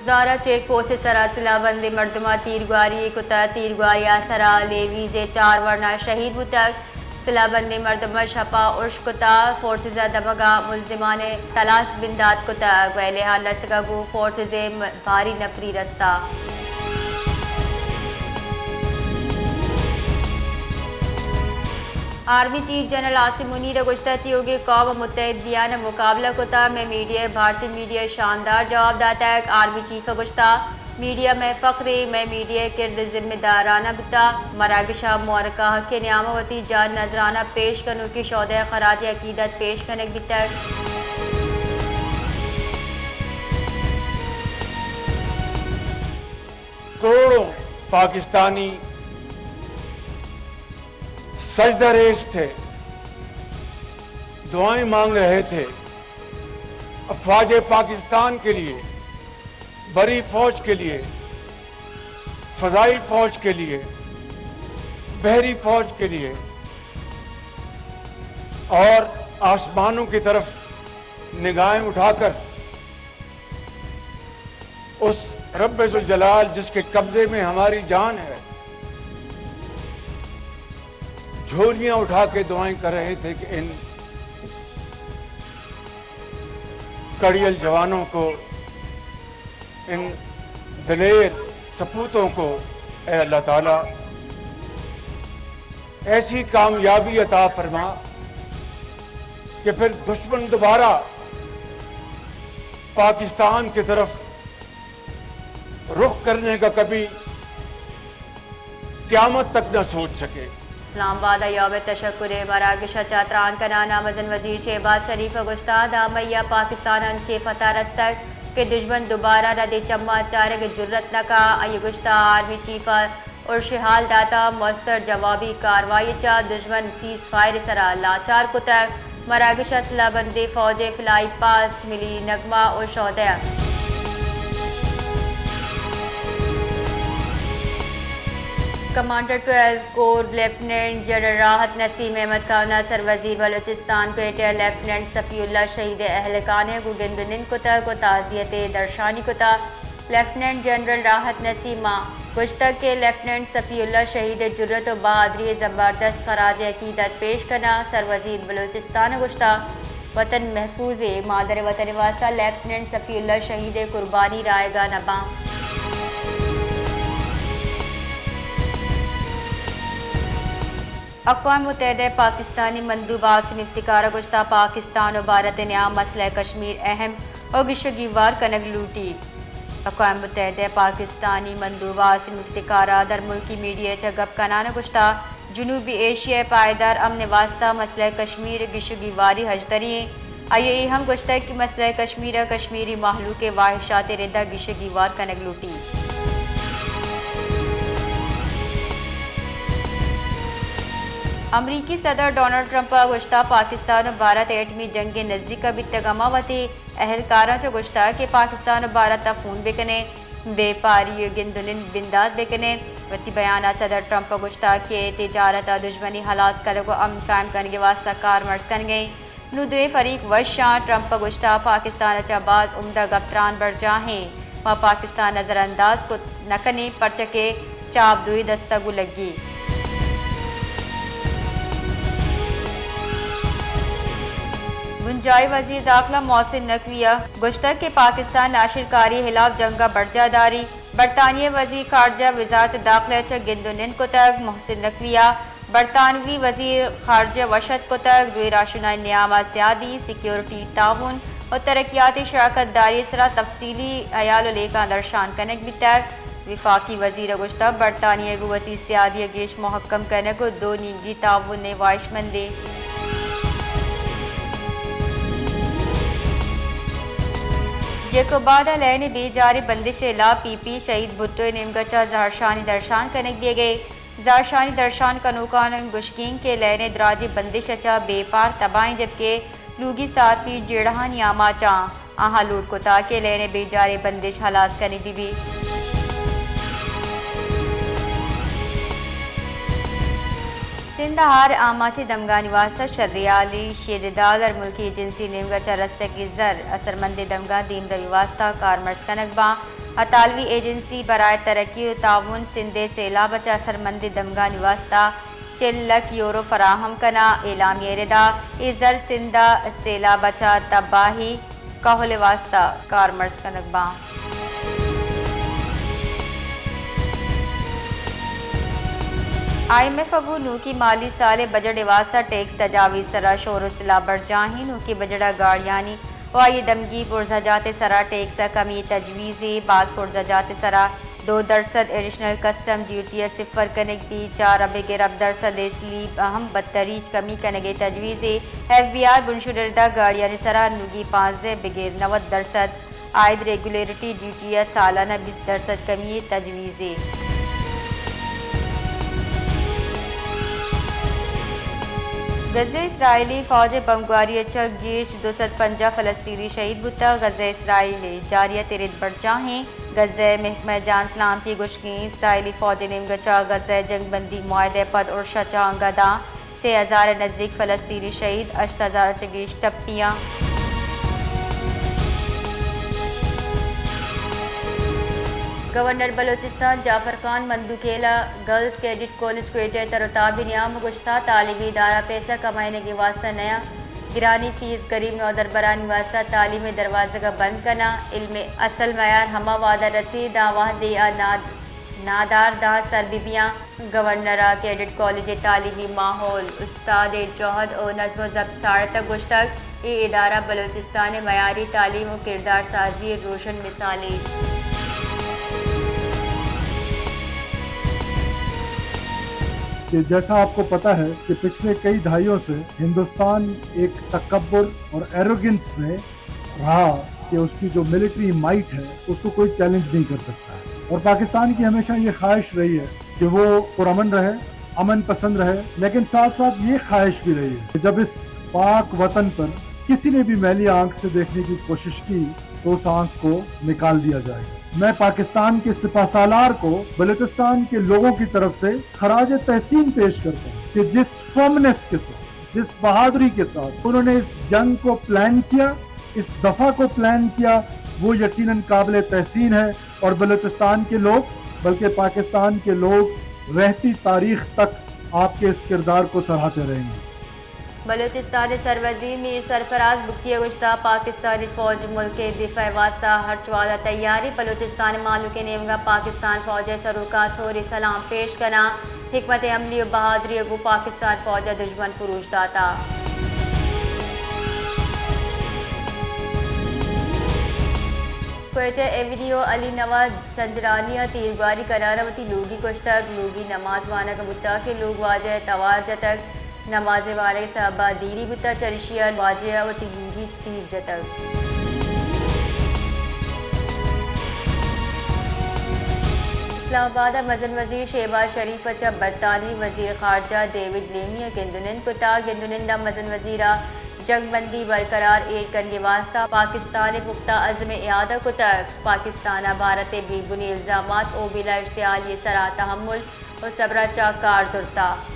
زارا check post ءِ سرا سلاہ بندیں مردماں تیرگواری کتگ۔ تیرگواری ءِ سرا لیویز ءِ چار ورنا شہید بوتگ۔ سلاہ بندیں مردماں شپا ارش کتگ۔ فورسز ءِ دمگا ملزمان ءِ تلاش بندات کتگ۔ ویلے ہال رسگا گوں فورسز ءِ م-، بھاری نپری رستہ۔ آرمی چیف جنرل عاصم منیر ءَ گوشتگ، تیوگیں قوم ءَ متحد بیان ءَ مقابلہ کتگ، مئے میڈیا ءَ بھارتی میڈیا ءَ شاندار جواب داتگ۔ آرمی چیف ءَ گوشتگ، میڈیا مئے فخرے، مئے میڈیا ءِ کرد ذمہ دارانہ بوتگ۔ مراگش ءَ معرکہ حق ءِ نیام ءَ وتی جان نذرانہ پیش کنوکیں شہداء ءَ خراج عقیدت پیش کنگ بیتگ۔ کروڑوں پاکستانی سجدہ ریز تھے، دعائیں مانگ رہے تھے، افواج پاکستان کے لیے، بری فوج کے لیے، فضائی فوج کے لیے، بحری فوج کے لیے، اور آسمانوں کی طرف نگاہیں اٹھا کر اس رب ذوالجلال جس کے قبضے میں ہماری جان ہے، جھولیاں اٹھا کے دعائیں کر رہے تھے کہ ان کڑیل جوانوں کو، ان دلیر سپوتوں کو، اے اللہ تعالیٰ، ایسی کامیابی عطا فرما کہ پھر دشمن دوبارہ پاکستان کی طرف رخ کرنے کا کبھی قیامت تک نہ سوچ سکے۔ اسلام آباد ءَ یوم تشکر ءِ مراگش ءَ چہ تران کنان ءَ مزن وزیر شہباز شریف ءَ گوشتگ، داں مئی ءَ پاکستان ءَ انچیں فتح رستگ کہ دژمن دوبارہ ردے چماں چارگ ءِ جرات نہ کن۔ آئی ءَ گوشتگ، آرمی چیف ءَ ارش ءِ حال داتگ، مؤثر جوابی کاروائی ءَ چہ دژمن سیز فائر ءِ سرا لاچار کتگ۔ مراگش ءَ سلاہ بندیں فوج ءِ فلائی پاسٹ، ملی نغمہ ءُ شہداء۔ کمانڈر ٹویلتھ کور لیفٹیننٹ جنرل راحت نسیم احمد خان ءَ سروزیر بلوچستان کوئٹہ ءِ لیفٹیننٹ صفی اللہ شہید ءِ اہلکاراں گوں گند ءُ نند کتگ ءُ تعزیت ءِ درشانی کتگ۔ لیفٹیننٹ جنرل راحت نسیم ءَ گوشتگ کہ لیفٹیننٹ صفی اللہ شہید ءِ جرات ءُ بہادری ءَ زبردست خراج عقیدت پیش کناں۔ سروزیر بلوچستان ءَ گوشتگ، وطن محفوظ ایں، مادر وطن ءِ واستہ لیفٹیننٹ صفی اللہ شہید ءِ قربانی رائیگا نہ باں۔ اقوام متحدہ ءِ پاکستانی مندوب عاصم افتخار ءَ گوشتگ، پاکستان ءُ بھارت ءِ نیام مسئلہ کشمیر اہم ءُ گیش ءُ گیوار کنگ لوٹیت۔ اقوام متحدہ ءِ پاکستانی مندوب عاصم افتخار ءَ درملکی میڈیا ءَ چہ گپ کنان ءَ گوشتگ، جنوبی ایشیا ءِ پائیدار امن ءِ واستہ مسئلہ کشمیر ءِ گیش ءُ گیواری ہژدری ایں۔ آئی ءَ اے ہم گوشتگ کہ مسئلہ کشمیر ءَ کشمیری مہلوک ءِ واہشات ءِ رد ءَ گیش ءُ گیوار کنگ لوٹیت۔ امریکی صدر ڈونلڈ ٹرمپ ءَ گوشتگ، پاکستان ءُ بھارت ایٹمی جنگ ءِ نزیک ءَ بیتگ، ہما وتی اہلکاراں چہ گوشتگ کہ پاکستان ءُ بھارت ءَ فون بہ کن ایں، بیپاری ءِ گند ءُ نند بندات بہ کن ایں۔ وتی بیان ءَ صدر ٹرمپ ءَ گوشتگ کہ تجارت ءَ دژمنی ہلاس کنگ ءُ امن قائم کنگ ءِ واستہ کارمرز کنگ ءَ ایں۔ نوں دوئیں فریق وش آں۔ ٹرمپ ءَ گوشتگ، پاکستان ءَ چہ باز عمدہ گپ تران برجاہ ایں، ما پاکستان نظر انداز کت نہ کن ایں، پرچا کہ چاپ دوئیں دست ءَ گوں لگی۔ بنجاہی وزیر داخلہ محسن نقوی ءَ گوشتگ کہ پاکستان ناشرکاری ءِ ہلاپ جنگ ءَ برجاہ داری۔ برطانیہ ءِ وزیر خارجہ وزارت داخلہ ءَ چہ گند ءُ نند کتگ۔ محسن نقوی ءَ برطانوی وزیر خارجہ وش اتک کتگ۔ دوئیں راہشونانی نیام ءَ سیادی، سیکیورٹی، تعاون ءُ ترقیاتی شراکت داری ءِ سرا تفصیلی ہیال ءُ لیکہاں درشان کنگ بیتگ۔ وفاقی وزیر ءَ گوشتگ، برطانیہ ءَ گوں وتی سیادی ءَ گیش مہکم کنگ ءُ دو نیمگی تعاون ءِ واہشمند ایں۔ جیکوباد ءَ لین ءِ بے جاریں بندش ءِ ہلاپ پی پی شہید بھٹو ءِ نیمگ ءَ چہ زہرشانی درشان کنگ بیگ ءَ۔ زہرشانی درشان کنوکانی گوشگ ایں کہ لین ءِ دراجیں بندش ءَ چہ بے پار تباہیں، جبکہ لوگی صحافی جیڑہانی آماچ آں۔ آہاں لوٹ کتگ کہ لین ءِ بے جاریں بندش ہلاس کنگ بہ بیت۔ سندھ ء ہار آماچیں دمگانی واستہ شرریالی شیدہ ڈالر ملکی ایجنسی نیمگا چہ رستگیں زر اثرمندیں دمگاں دیمروی واستہ کارمرز کنگ باں۔ اطالوی ایجنسی برائے ترقی و تعاون سندھ ء سیلاب ء چہ اثرمندیں دمگانی واستہ چل لکھ یورو فراہم کناں۔ اعلامیہ ء ردا اے زر سندھ ء سیلاب ء چہ تباہی کہول ء واستہ کارمرز کنگ باں۔ آئی ایم ایف ء گوں نوکی مالی سال ء بجٹ ء واستہ ٹیکس تجاویز سرا شور و سلاہ برجاہیں۔ نوکی بجٹ ء گاڑیانی و آئی ء دمگی پرزہ جات ء سرا ٹیکس ء کمی ء تجویزے۔ باز پرزہ جات ء سرا دو درسد ایڈیشنل کسٹم ڈیوٹی ء صفر کنگ بیت۔ چار ء بگر ہپت درسد ء سلیب ء ہم بتریج کمی کنگ ء تجویزے۔ ایف بی آر بنشون ء ردا گاڑیانی سرا نوگی پانزدہ بگر نود درسد عائد ریگولیٹری ڈیوٹی ء سالانہ بیست درسد کمی ء تجویزے۔ غزہ ء اسرائیلی فوج ء بمبگواری ء چہ گیش دو سد پنجاہ فلسطینی شہید بوتگ۔ غزہ ء اسرائیل ء جارحیت ء رد برجاہیں۔ غزہ ء محکمہ جان سلامتی ء گوشگیں اسرائیلی فوج ء نیمگ ء چہ غزہ ء جنگ بندی معاہدہ ء پد ارش ء چہ انگت داں سے ہزار ء نزیک فلسطینی شہید، ہشت ہزار ء چہ گیش ٹپی آں۔ گورنر بلوچستان جعفر خان مندوخیل ء گرلز کیڈٹ کالج کوئٹہ ء تر و تاب ء نیام ء گوشتہ تعلیمی ادارہ پیسہ کمائینگ ء واستہ نیا، گرانی فیس گریب نودربرانی واستہ تعلیم ء دروازگ ء بند کناں، علم ء اصل معیار ہما وہد ء رسیت داں وہدے آ ناد-، نادار داں سر بہ بیاں۔ گورنر ء کیڈٹ کالج ء تعلیمی ماحول، استاد ء جہد و نظم و ضبط ساڑتگ، گوشتگ اے ادارہ بلوچستان ء معیاری تعلیم و کردار سازی ء روشن مثالے۔ کہ جیسا آپ کو پتہ ہے کہ پچھلے کئی دہائیوں سے ہندوستان ایک تکبر اور ایروگنس میں رہا کہ اس کی جو ملٹری مائٹ ہے، اس کو کوئی چیلنج نہیں کر سکتا ہے۔ اور پاکستان کی ہمیشہ یہ خواہش رہی ہے کہ وہ پرامن رہے، امن پسند رہے، لیکن ساتھ ساتھ یہ خواہش بھی رہی ہے کہ جب اس پاک وطن پر کسی نے بھی میلی آنکھ سے دیکھنے کی کوشش کی تو اس آنکھ کو نکال دیا جائے گا۔ میں پاکستان کے سپہ سالار کو بلوچستان کے لوگوں کی طرف سے خراج تحسین پیش کرتا ہوں کہ جس فرمنس کے ساتھ، جس بہادری کے ساتھ انہوں نے اس جنگ کو پلان کیا، اس دفعہ کو پلان کیا، وہ یقیناً قابل تحسین ہے اور بلوچستان کے لوگ، بلکہ پاکستان کے لوگ رہتی تاریخ تک آپ کے اس کردار کو سراہتے رہیں گے۔ بلوچستان ء سروزیر میر سرفراز بگٹی ء گوشتگ، پاکستانی فوج ملک ء دفاع ء واستہ ہرچ وہد ء تیار انت۔ بلوچستان ء مہلوک ء نیمگ ء پاکستان فوج ء سروکاں سوری سلام پیش کناں۔ حکمت عملی و بہادری ء گوں پاکستان فوج ء دژمن پروش داتگ۔ کوئٹہ ایونیو علی نواز سنجرانی ء تیرگواری کنان ء وتی لوگی کشتگ۔ لوگی نماز وانگ ء بوتگ کہ لوگ واجہ ء توار جتگ۔ نماز ء وانگ ء سبب ء دیری بوتگ، چریشی ء واجہ ء وتی لوگی تیر جتگ۔ اسلام آباد ء مزن وزیر شہباز شریف ء چہ برطانوی وزیر خارجہ ڈیوڈ لیمی ء گند ء نند کتگ۔ گند ء نند ء مزن وزیر ء جنگ بندی برقرار ایر کنگ ء واستہ پاکستان ء پختہ عزم ء اعادہ کتگ۔ پاکستان ء بھارت ء بے بنی الزامات ء بلا اشتعالی ء سرا تحمل ء صبر ء چہ کار زرتگ۔